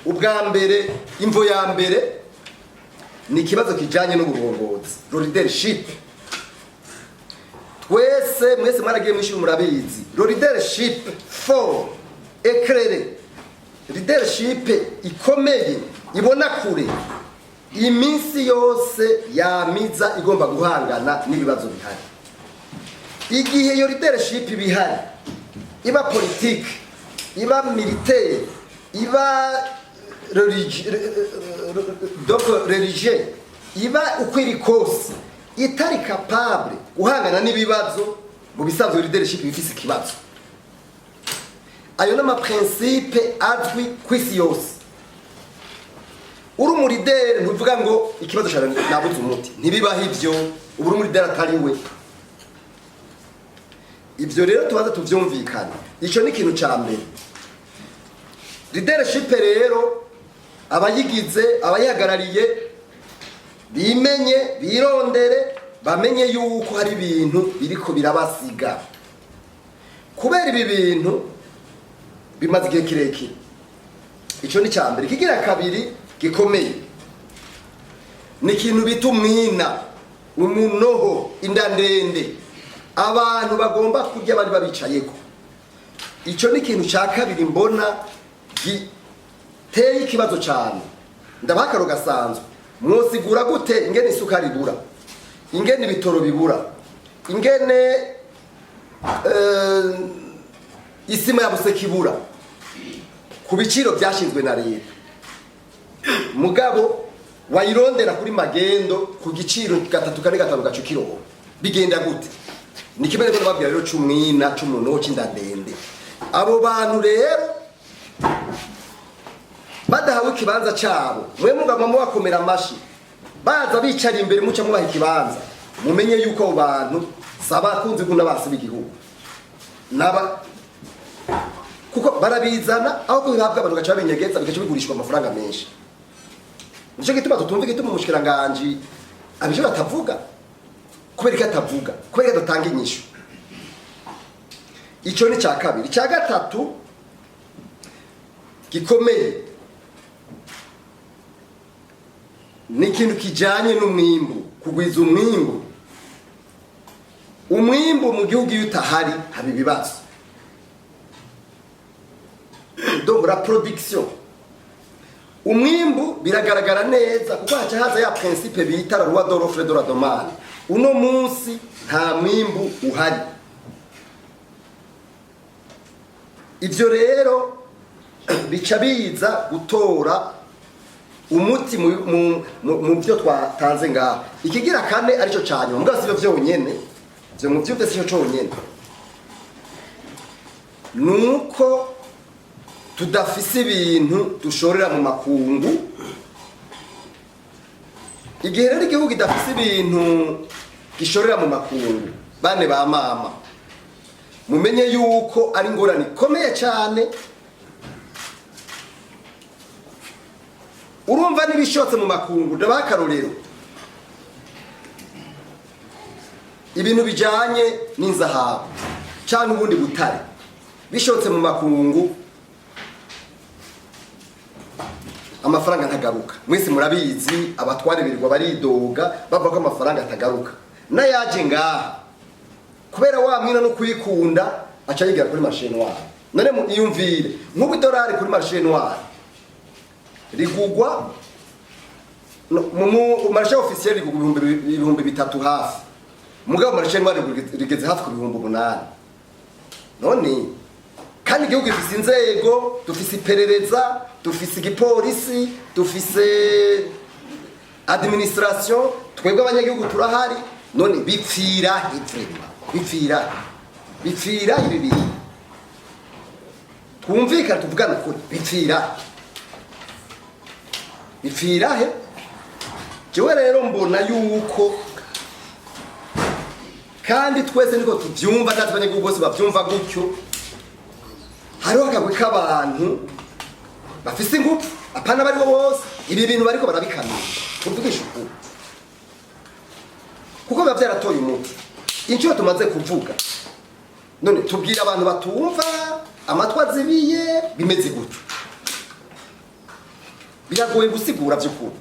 Ubwa mbere, imvo ya mbere ni ikibazo kijanye n'uburongozi, leadership. Twese, mwese mwaragiye mwishuri, murabizi, leadership fort, éclairé, leadership ikomeye ibona kure, iminsi yose yamiza igomba guhangana n'ibibazo bihari. Igihe iyo leadership bihari, iba politique, iba militaire, iba donc religieux, iba uko iri kose, itari capable guhangana n'ibibazo, mu bisanzwe leadership bifise ikibazo. Ayo n'ama principe azwi ku isi yose. Uri umu leader, ntuvuga ngo ikibazo cyawe nabuze umuti, ntibibaho ivyo. Ubu uri umu leader atari we. Ivyo rero tubaze tuvyumvikane. Ico ni ikintu ca mbere. Leadership rero, abayigize, abayihagarariye, bimenye, birondere, bamenye yuko hari ibintu biriko birabasiga kubera ibi bintu bimaze igihe kirekire. Ico ni cya mbere. Ikigira kabiri gikomeye ni ikintu bita umwina, umunoho, inda ndende, abantu bagomba kurya abandi babicayeko. Icyo ni ikintu cya kabiri mbona giteye ikibazo cyane. Ndabaha akaro gasanzwe. Mwosigura gute ingene isukari ibura, ingene ibitoro bibura, ingene isima ya buseka ibura ku biciro byashinzwe na leta, mugabo wayirondera kuri magendo ku giciro gatatu, kane, gatanu, gaca ukironka? Bigenda gute? Ni kimwe niko nababwira rero c'umwina, c'umunoho, c'inda ndende. Abo bantu rero badahawe ikibanza cabo, mwe mugama mubakomera amashi, baza bicara imbere, muca mubaha ikibanza, mumenye yuko abo bantu si abakunzi n'abasi b'igihugu naba, kuko barabizana aho kubihabwa abantu gaca babinyegeza, bigaca bigurishwa amafaranga menshi. Nico gituma tutumva igituma umushikiranganji abije batavuga. Kubera ko atavuga, kubera ko adatanga inyishu. Ico ni cya kabiri. Icya gatatu gikomeye ni ikintu kijanye n'umwimbu, kugwiza umwimbu. Umwimbu mu gihugu iyo utahari haba ibibazo. Donc la production, umwimbu, biragaragara neza kuko haca haza ya principe bita la loi de l'offre de la demande. Uno munsi nta mwimbu uhari. Ivyo rero bica biza gutora umuti mu byo twatanze ngaho. Ikigira kane, aricyo ca nyuma, mugabo sivyo vyonyene, ivyo mu vyumve sico conyene, nuko tudafise ibintu dushorera mu makungu. Igihe rero igihugu kidafise ibintu gishorera mu makungu, bane ba mama, mumenye yuko ari ingorane ikomeye cyane. Urumva n'ibishotse mu makungu, ndabaha akarorero, ibintu bijanye n'inzahabu cyangwa ubundi butare bishotse mu makungu, amafaranga ntagaruka. Mwese murabizi, abatware birirwa baridoga bavuga ko amafaranga atagaruka. N'ayaje ngaha, kubera wa mwina no kuyikunda, aca yigira kuri marché noir. None mu iyumvire, nk'ubu idolari kuri marché noir rigugwa no, mu marché officiel rigugwa 3000 hafi, mugabo marché noir rigeze hafi ku 8000. None kandi igihugu gifise inzego, dufise iperereza, dufise igipolisi, dufise administration, twebwe abanyagihugu turahari. None bipfira he vraiment? Bipfira he? Bipfira ibi bintu? Twumvikane, tuvugane ukuri, bipfira he? Bipfira he? Jewe rero mbona yuko, kandi twese niko tuvyumva, natwe abanyagihugu bose bavyumva gutyo, hariho akagwi k'abantu bafise ingufu, apana baribo bose, ibi bintu bariko barabikamira. Tuvugisha ukuri, kuko biba vyaratoye umuti inshuro tumaze kuvuga. None tubwira abantu batumva, amatwi azibiye, bimeze gutyo. Biragoye gusigura by'ukuri.